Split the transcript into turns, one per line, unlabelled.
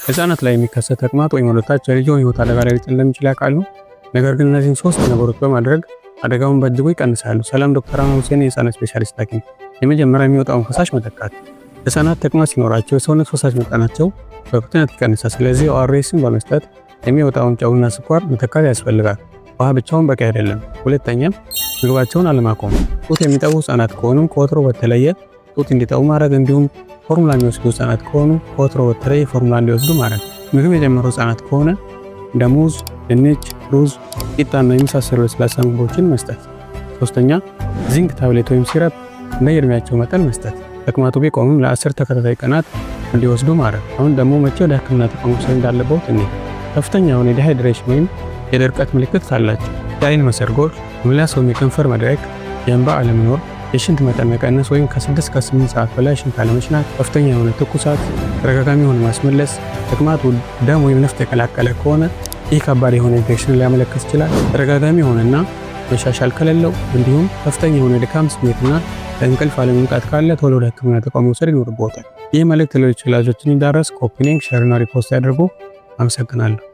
ህጻናት ላይ የሚከሰት ተቅማጥ ወይም ወደታች የልጅዎን ህይወት አደጋ ላይ ሊጥል እንደሚችል ያውቃሉ? ነገር ግን እነዚህን ሶስት ነገሮች በማድረግ አደጋውን በእጅጉ ይቀንሳሉ። ሰላም፣ ዶክተር አማ ሁሴን የህፃናት ስፔሻሊስት ሐኪም። የመጀመሪያ የሚወጣውን ፈሳሽ መተካት። ህጻናት ተቅማጥ ሲኖራቸው የሰውነት ፈሳሽ መጠናቸው በፍጥነት ይቀንሳል። ስለዚህ ORS ን በመስጠት የሚወጣውን ጨውና ስኳር መተካት ያስፈልጋል። ውሃ ብቻውን በቂ አይደለም። ሁለተኛ፣ ምግባቸውን አለማቆም። ጡት የሚጠቡ ህጻናት ከሆኑ ከወትሮ በተለየ ጡት እንዲጠቡ ማድረግ፣ እንዲሁም ፎርሙላ የሚወስዱ ህጻናት ከሆኑ ከወትሮ በተለየ ፎርሙላ እንዲወስዱ ማድረግ። ምግብ የጀመሩ ህጻናት ከሆነ እንደ ሙዝ፣ ድንች፣ ሩዝ፣ ቂጣና የመሳሰሉ ለስላሳ ምግቦችን መስጠት። ሶስተኛ፣ zinc tablet ወይም syrup እንደ የእድሜያቸው መጠን መስጠት። ተቅማጡ ቢቆምም ለ10 ተከታታይ ቀናት እንዲወስዱ ማድረግ። አሁን ደግሞ መቼ ወደ ህክምና ተቋም መውሰድ እንዳለብዎት እኔ ከፍተኛ የሆነ የ dehydration ወይም የድርቀት ምልክት ካላቸው፣ የአይን መሰርጎድ፣ የምላስ ወይም የከንፈር መድረቅ፣ የእንባ አለመኖር፣ የሽንት መጠን መቀነስ ወይም ከ6 ከ8 ሰዓት በላይ ሽንት አለመሽናት፣ ከፍተኛ የሆነ ትኩሳት፣ ተደጋጋሚ የሆነ ማስመለስ፣ ተቅማጡ ደም ወይም ንፍጥ የቀላቀለ ከሆነ ይህ ከባድ የሆነ ኢንፌክሽን ሊያመለክት ይችላል። ተደጋጋሚ የሆነና መሻሻል ከሌለው፣ እንዲሁም ከፍተኛ የሆነ ድካም ስሜትና ለእንቅልፍ አለመንቃት ካለ ቶሎ ወደ ህክምና ተቋም መውሰድ ይኖርብዎታል። ይህ መልእክት ሌሎች ወላጆችን እንዲዳረስ copy link፣ share ና repost ያድርጉ። አመሰግናለሁ።